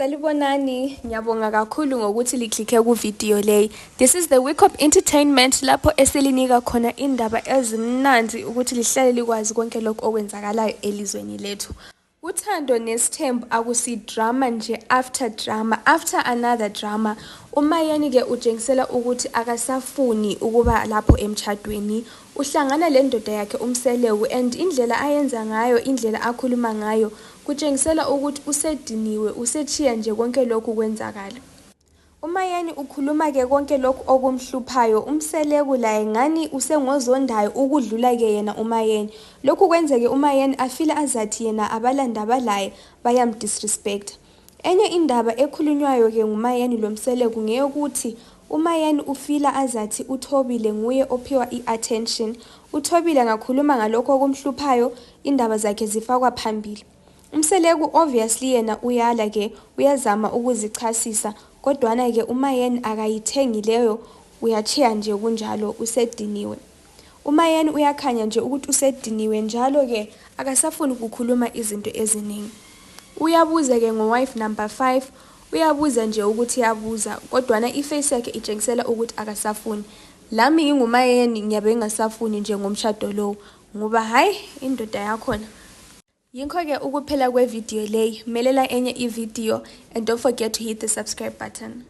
Salibonani, ngiyabonga kakhulu ngokuthi liklikhe ku-video leyi. This is the Week of Entertainment lapho eselinika khona indaba ezimnandi ukuthi lihlale likwazi konke lokho okwenzakalayo elizweni lethu. Uthando nesithembu akusi-drama nje after drama, after another drama. UMayeni-ke utshengisela ukuthi akasafuni ukuba lapho emshadweni. Uhlangana le ndoda yakhe uMseleku and indlela ayenza ngayo, indlela akhuluma ngayo kutshengisela ukuthi usediniwe, usechiya nje konke lokhu kwenzakala. UMayeni ukhuluma-ke konke lokhu okumhluphayo. uMseleku laye ngani usengozondayo ukudlula-ke yena uMayeni. Lokhu kwenzeke uMayeni afile azathi yena abalandaba laye bayamdisrespect. Enye indaba ekhulunywayo-ke nguMayeni lo Mseleku ngeyokuthi uMayeni ufila azathi uThobile nguye ophiwa i-attention. uThobile ngakhuluma ngalokho okumhluphayo, indaba zakhe zifakwa phambili. uMseleku obviously yena uyala-ke, uyazama ukuzichasisa, kodwana-ke uMayeni akayithengi leyo, uyachiya nje kunjalo, usediniwe. uMayeni uyakhanya nje ukuthi usediniwe, njalo-ke akasafuni ukukhuluma izinto eziningi. Uyabuza-ke ngo-wife number 5, uyabuza nje ukuthi yabuza, kodwana iface yakhe itshengisela ukuthi akasafuni. Lami nginguMayeni ngiyabe ngingasafuni nje ngomshado lowo, ngoba hayi indoda yakhona. Yingakho-ke ukuphela kwevideo leyi, melela enye ivideo and don't forget to hit the subscribe button.